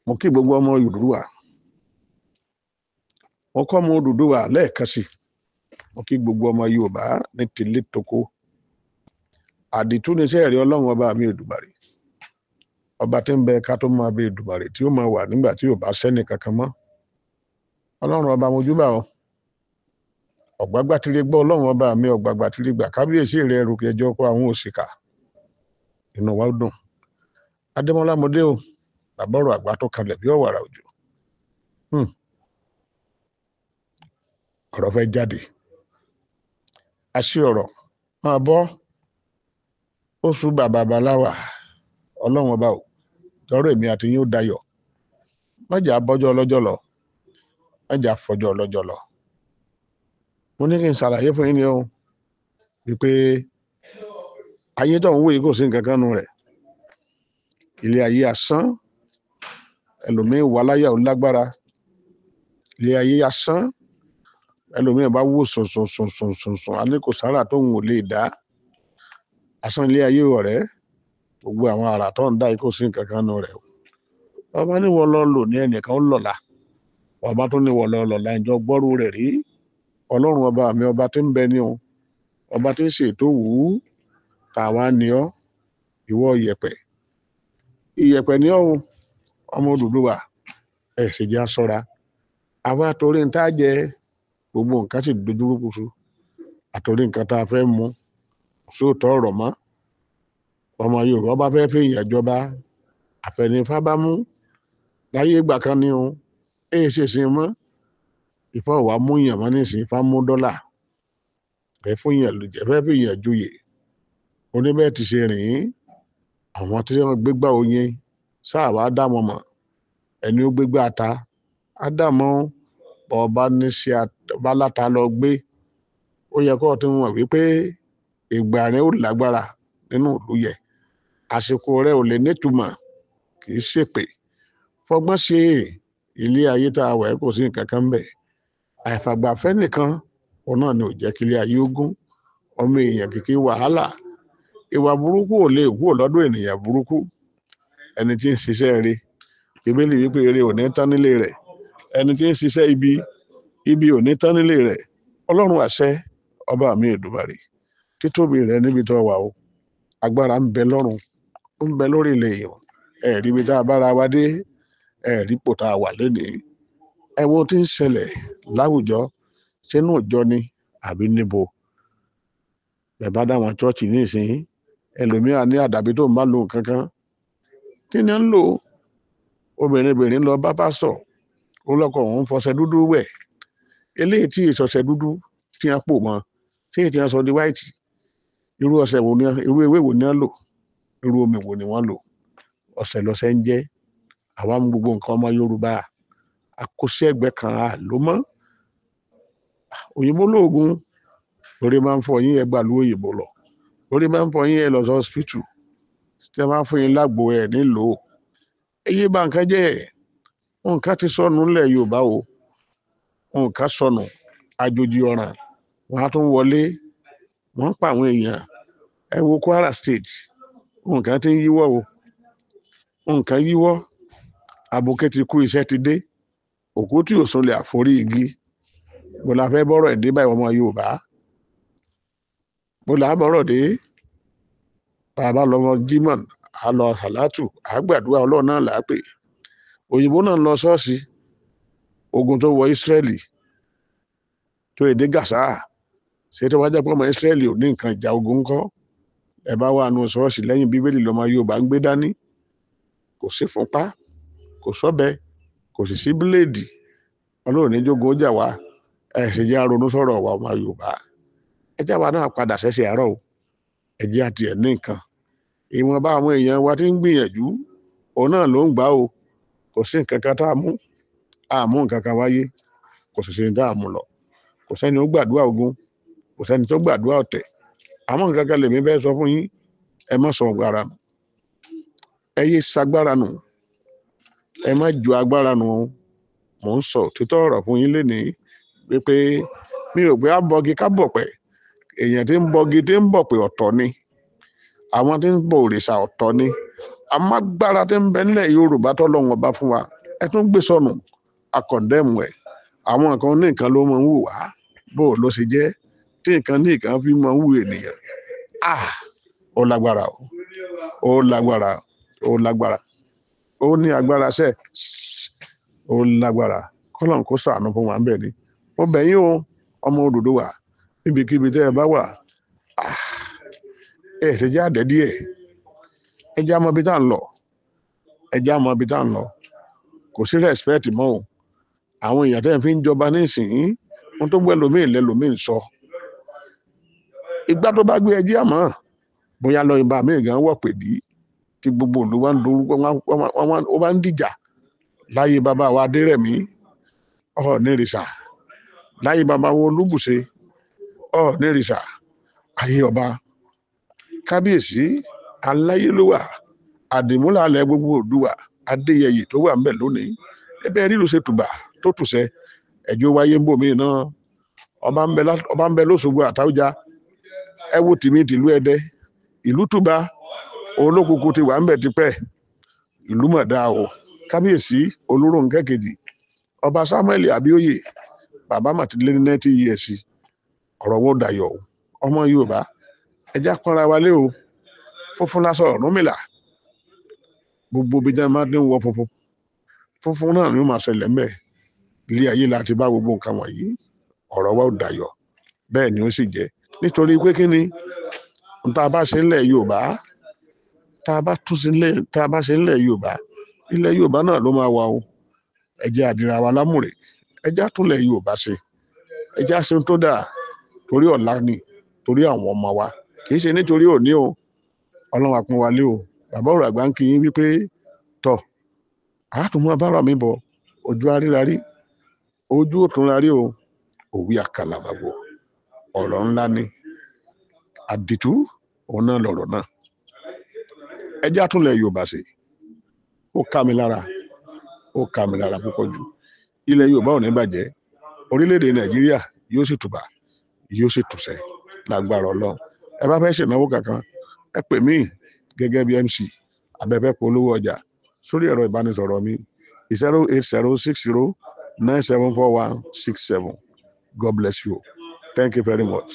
Mo kí gbogbo ọmọ Odùduwà, mo kọ́ ọmọ Odùduwà lẹ́ẹ̀kan sí. Mo kí gbogbo ọmọ Yorùbá ní tilé toko. Àdìtú ni iṣẹ́ ẹ̀rí Ọlọ́run ọba mi Èdùmàrè, ọba tí ń bẹ ká tó máa bẹ Èdùmàrè, tí ó máa wà nígbà tí ò bá sẹ́ni kankan mọ́. Ọlọ́run ọba, mojúbà o. Ọ̀gbágbá tí lè gbọ́, Ọlọ́run ọba mi, ọ̀gbàgbà tí lè gbà, kábíyèsí rẹ̀, ẹrù kẹjọ kó àwọn òṣìkà, inú wa dùn. Adémọlá mọdé o, bàbá ọ̀rọ̀ àgbà tó kalẹ̀ bí ọ̀wàrà òjò. Ọ̀rọ̀ fẹ́ jáde, àṣì ọ̀rọ̀ máa bọ́ oṣù bàbá baláwà. Ọlọ́run ọba o, tọrọ èmi àti yín ó dayọ̀. Májà bọ́jọ́ ọlọ́jọ́ lọ, májà fọjọ́ ọlọ́jọ́ lọ. Mo ní kí n ṣàlàyé fún yín ni o, wípé ayé tó ń wò yìí, kò sí nǹkan kan nù rẹ̀, ilé ayé asán. Ẹlòmíín wà láyà ó lágbára, ilé ayé asán. Ẹlòmíín bá wò sùn sùn sùn sùn sùn sùn, a ní kò sára tóun ò lè dá. Asán ilé ayé, ọ̀rẹ́. Gbogbo àwọn àrà tó ń dá yìí, kò sí nǹkan kan nù rẹ̀ o. Ọba ní wọ́n lọ lò ní ẹnìkan ó lọ̀la, ọba tó ní wọ́n lọ lọ̀la, ìjọ gbọ́rú rẹ̀ rí. Ọlọ́run ọba mi, ọba tí ń bẹ ní o, ọba tí ń ṣètò wù ú, tàwa ni ọ́, ìwọ ìyẹ̀pẹ̀, ìyẹ̀pẹ̀ ni ọ́ o. Ọmọ Odùduwà, ẹ̀ ṣe jẹ́ aṣọ́ra. Àwa torí ń tá jẹ, gbogbo nǹkan sì dojúrú kusu, àtòrí nǹkan tá a fẹ́ mu, sóòótọ́ ọ̀rọ̀ mọ́. Ọmọ Yorùbá bá fẹ́ fi ìyàn jọba, àfẹnifá bá mú láyé ìgbà kan ni o, èyí ṣe sin mọ́. Ìfá ò wá mú yàn mọ́ nísìnyí, Ifá mú dọ́là fẹ́ fún yàn lójẹ, fẹ́ fi yàn joyè. Oníbẹ̀ ti ṣe rìn. Àwọn tí wọ́n gbégbá oyin sáà wá dá wọn mọ̀, ẹni ó gbégbá ata á dà mọ́. Ọba ní ṣe ọba láta lọ gbé, ó yẹ kó o ti mọ̀ wípé ìgbà rẹ ó lágbára nínú ìlú yẹ, àsìkò rẹ ò lè nítumọ̀, kì í ṣèpè. Fọgbọ́n ṣe ilé ayé tá a wà, kò sí nǹkan kan bẹ̀. Àìfàgbàfẹ́ nìkan òun náà ni ò jẹ́ kí ilé ayé ogún. Ọmọ èèyàn kìkì wàhálà, ìwà burúkú ò lè kúrò lọ́dọ̀ ènìyàn burúkú. Ẹni tí ń ṣiṣẹ́ rere, Bíbélì wípé eré ò ní tán nílé rẹ̀. Ẹni tí ń ṣiṣẹ́ ibi, ibi ò ní tán nílé rẹ̀. Ọlọ́run àṣẹ, ọba mi Èdùmàrè, títóbi rẹ̀ níbi tó wà o. Agbára ń bẹ lọ́run, ó ń bẹ lórí ilẹ̀ èèyàn. Ẹ̀rí ibi tá a bára wa dé, ẹ̀rí pò tá a wà lénìí. Ẹ wo tí ń ṣẹlẹ̀ láwùjọ, sínú ìjọ ni àbí níbo. Bẹ́ẹ̀ bá dáwọn chọ́ọ̀chì ní ìsìn, ẹlòmíà ní àdàbí tó ń bá lo nǹkan kan. Kí ni ń lò? Obìnrin bìnrin lọ bá pásítọ̀, ó lọ́kọ òun fọṣẹ dúdú wẹ̀. Eléyìí tí ìṣọṣẹ dúdú tí wọ́n pò mọ́, tí èyí tí wọ́n sọ di white, irú ọṣẹ wo ni, irú ewé wo ni wọ́n lò, irú omi wo ni wọ́n lò? Ọṣẹ lọṣẹ ń jẹ́. Àwa mú gbogbo nǹkan ọmọ Yorùbá àkóso ẹgbẹ́ kan àló mọ́. Òyìnbó lóògùn lórí máa ń fọ yín, ẹ gbà lú òyìnbó lọ. Lórí máa ń fọ yín, ẹ lọ sí hospital, tí wọ́n bá fún yín lágbo, ẹ nílò. Èyí bá nǹkan jẹ́. Nǹkan ti sọnù ńlẹ̀ Yorùbá o, nǹkan sọnù. Àjòjì ọ̀ràn wọn á tún wọlé, wọ́n ń pa àwọn èèyàn. Ẹ wo Kwara State, nǹkan ti ń yíwọ́ o, nǹkan yíwọ́. Àbòkẹ́ ti kú, iṣẹ́ ti dé, òkú tí ò sunlẹ̀ àforí igi. Mo la fẹ́ bọ́rọ̀ ẹ̀ dé báyìí, ọmọ Yorùbá? Mo là á bọ́rọ̀ dé. Bàbá lọmọ Jimoh, a lọ sàlátù, àgbàdua, Ọlọ́run náà là á pè. Òyìnbó náà ń lọ ṣọ́ọ̀ṣì. Ogun tó wọ Ísírẹ́lì tó èdè Gàsá, ṣé tó wá jẹ́ pé ọmọ Ísírẹ́lì ò ní nǹkan ìjà ogun ńkọ́? Ẹ bá wà nù ṣọ́ọ̀ṣì, lẹ́yìn Bíbélì lọ́mọ Yorùbá ń gbé dání, kò sí fúnpá, kò sọ́bẹ, kò sì sí bíléèdì. Ọlọ́run ní jogun ó jà wá. Ẹ ṣe jẹ́ ronú sọ̀rọ̀ wa, ọmọ Yorùbá. Ẹ jẹ́ wa náà padà ṣẹ̀ṣẹ̀ àárọ̀ o. Ẹ jẹ́ àti ẹ̀ ní nǹkan ìwọ̀nba àwọn èèyàn wa tí ń gbìyànjú, òun náà ló ń gbà o. Kò sí nǹkan kan tá a mú, a mú nǹkan kan wáyé, kò sì sí ní tá a mú lọ. Kò sẹ́ni ó gbàdúrà ogun, kò sẹ́ni tó gbàdúrà ọ̀tẹ̀. Àmọ́ nǹkan kan lèmi fẹ́ sọ fún yín: ẹ má sọ agbára nù, ẹ yé sagbára nù, ẹ má ju agbára nù. Mò ń sọ òtítọ́ ọ̀rọ̀ fún yín lénìí wípé mi ò gbé abọ́gi ká bọ̀pẹ̀. Èèyàn tí ń bọgi, tí ń bọ̀pẹ̀, ọ̀tọ̀ ni. Àwọn tí ń bọ òrìṣà, ọ̀tọ̀ ni. Àmọ́ agbára tí ń bẹ nílẹ̀ Yorùbá tọ́lọ́run ọba fún wa. Ẹ tún gbé sọnù, akọ̀ndẹ́mù ẹ̀. Àwọn nǹkan ní nǹkan ló máa ń wù wá. Bó ló ṣe jẹ́ tí nǹkan ní nǹkan fi máa ń wù ènìyàn? Ah, ó lágbára o, ó lágbára, ó lágbára, ó ní agbára sẹ́, ó lágbára. Kọ́lọ́n kó ṣàánú fún wa ń bẹ̀ ni. Mo bẹ̀ yín o, ọmọ Odùduwà, níbikíbi tẹ́ ẹ bá wà, ẹ ṣe jẹ́ àdẹ́ díẹ̀. Ẹ jẹ́ àmọ́ ibi tá à ń lọ, ẹ jẹ́ àmọ́ ibi tá à ń lọ. Kò sí respect mọ́ o. Àwọn èèyàn tẹ́ ẹ fi ń jọba nísìnyí, ohun tó gbẹ́ lómi lẹ́lòmíì ń sọ. Ìgbà tó bá gbé ẹ jẹ́ àmọ́, bóyá lọ ibà míì gan wọ̀ pè bí tí gbogbo ìlú wa ń dorúkọ, ó bá ń dìjà. Láyé bàbá wa Adérẹ̀mí, Ọọ̀nìrìṣà, láyé bàbá wa Olúbùṣe, Ọọ̀nìrìṣà, ayé ọba kábíyèsí aláyélúwà àdìmúlà alẹ́ gbogbo Oòduà Adéyẹyè tó wà ńbẹ̀ lónìí. Ẹbẹ ríru ṣe tùbà tó tùṣẹ, ẹjọ́ wáyé ń bò mí náà. Ọba ń bẹ lóṣogbo àtàwùjá. Ẹ wo tìmí tìlú Ẹdẹ, ìlú tùbà olókùkù ti wà ńbẹ̀ tipẹ́. Ìlú mọ̀ dáa o. Kábíyèsí Olúrónkẹ́ kejì, ọba Samuel Abíóyè, bàbá mà ti lé ní 90 years. Ọ̀rọ̀ wo dayọ̀ o. Ọmọ Yorùbá, ẹja pọ́nra wa lé o. Funfun lásán Ọ̀rúnmìlà, gbogbo ibi tí wọ́n máa ń wọ funfun funfun náà ni ó máa ṣẹlẹ̀ ńbẹ̀. Ilé ayé la ti bá gbogbo nǹkan wọ̀nyí. Ọ̀rọ̀ wa ò dayọ̀, bẹ́ẹ̀ ni ó sì jẹ́. Nítorí pé kí ni n tá a bá ṣe ńlẹ̀ Yorùbá, tá a bá tún ṣe ńlẹ̀, tá a bá ṣe ńlẹ̀ Yorùbá, ilẹ̀ Yorùbá náà ló máa wà o. Ẹ jẹ́ àdìrà wa lámùrè, ẹ jẹ́ àtúnlẹ̀ Yorùbá ṣe, ẹ jẹ́ àṣẹ tó dáa torí ọ̀la ni, torí àwọn ọmọ wa, kì í ṣe nítorí òní o. Ọlọ́run á pọ́n wa lé o. Bàbá ọ̀rọ̀ àgbà ń kí yín wípé tọ̀, àátùmọ̀ bára mi bọ̀, ojú arírarí, ojú òtún rárí o. Òwe àkàlàmàgbò, ọ̀rọ̀ ńlá ni, àdìtú òun náà lọ̀rọ̀ náà. Ẹ jẹ́ àtúnlẹ̀ Yorùbá ṣe. Ó ká mi lára, ó ká mi lára púpọ̀ jù. Ilẹ̀ Yorùbá ò ní bàjẹ́, orílẹ̀-èdè Nàìjíríà yóò sì tùbà, yóò sì tùṣẹ́ lágbára Ọlọ́run. Ẹ bá fẹ́ ṣènáwó kankan, ẹ pè mí gẹ́gẹ́ bí MC abẹ́fẹ́ polówó ọjà sórí ẹ̀rọ ìbánisọ̀rọ̀ mi 08060974167. God bless you. Thank you very much.